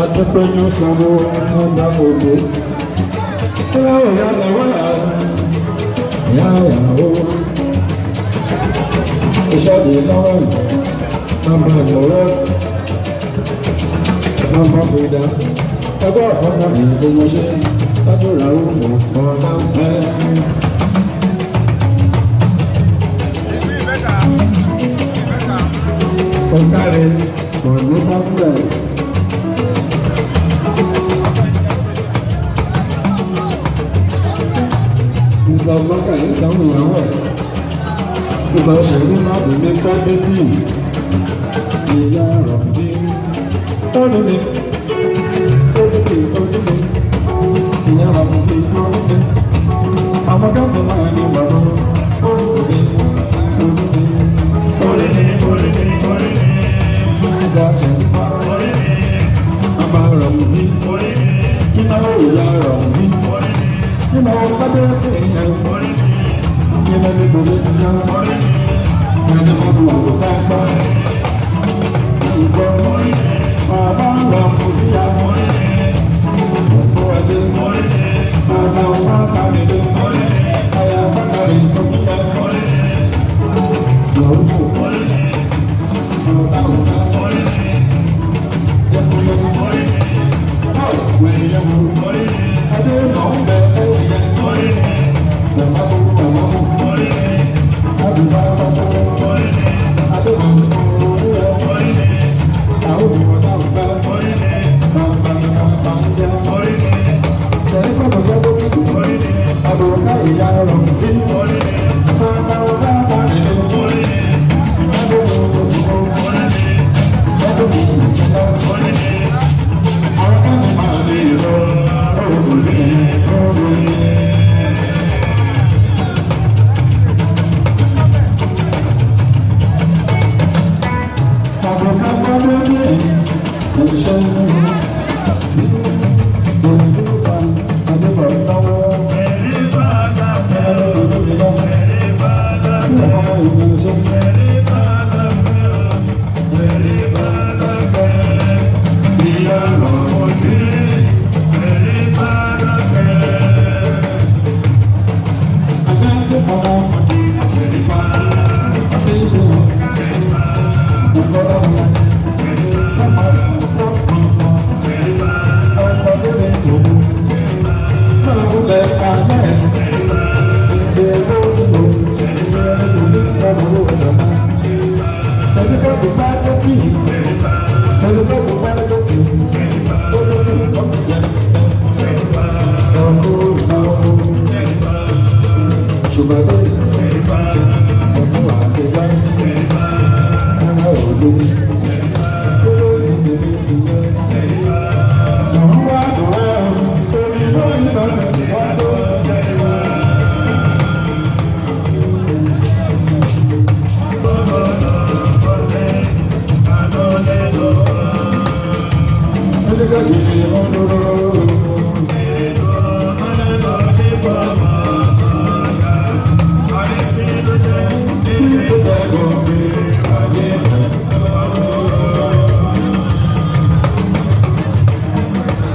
Adépẹ́jú sanwó ọ̀nà òde. Ìṣàdé lọ́wọ́ bàbá ìmọ̀rẹ́ bàbá fìdá ẹgbẹ́ ọ̀fọ́nà ìgbìmọ̀ṣẹ́ lájúra òfò ọ̀nà fẹ́. Ọ̀kàrẹ̀ ọ̀nà bá bẹ̀rẹ̀. Ìsàlọ́kà ìsàmù ìyàwó ẹ̀. Ìsàṣẹ̀rí máa bù mí pẹ́ létí. Ìyá rọ̀ sí. Ọdún mi, ọdún mi, ọdún mi. Ìyá rọ̀ sí ọdún mi. Àwọn kẹ́kọ̀ọ́ máa ní bàbá. Ọdún mi, ọdún mi. Orí mi, orí mi, orí mi. Ìjà ṣẹ̀fà. Orí mi, Bàbá rọ̀ sí. orí mi, Ìnáwó ìyá rọ̀ sí. orí mi, Ìnáwó pábẹ́rẹ́ ìyẹn. orí mi, Ìnáwó nítorí ti yá. orí mi, Ìnáwó mọ́tò òkúta gbá. Ìgbọ́. orí mi, Bàbá rọ̀ sí ya. orí mi, Ọ̀pọ̀ ẹdẹ. orí mi, Bàbá wa kàrí lé. orí mi, Aya bá kàrí tó kíkẹ́. orí mi, Lọ́wọ́. orí mi, Ọ̀tá òkúta. orí mi, Jẹ́kúlé. orí mi, Wẹ̀yẹ̀ wò. orí mi, Adé mọ̀ ń bẹ ẹ̀yẹ. orí mi, Bàbá kú bàbá kú. orí mi, Àdùbà bàbá. orí mi, Adé mọ̀ ń orí ẹ̀. orí mi, Àwọn òbí wọn náà fẹ́. orí mi, Bàbá bàbá ń jẹ́. orí mi, Tẹ̀lé fọ́tò jẹ́ bó ti kù. orí mi, Àbùrọ̀ká ìyá rọ̀ sí. orí mi, Bàbá ọ̀gá bá nílé. orí mi, Adé mọ̀ ń orí mi, Adé mọ̀ ń orí mi. Ọ̀rọ̀ mi máa lè rọ òòlù òòlù. Àbùrọ̀ká bá lóde ìṣẹ́ Olùdókòwò Adébọ̀ lọ́wọ́. Ọmọ ìgbìmọ̀ ìyá rọ̀ sí. Ṣùgbọ́n ọmọ àti wá ọmọ òde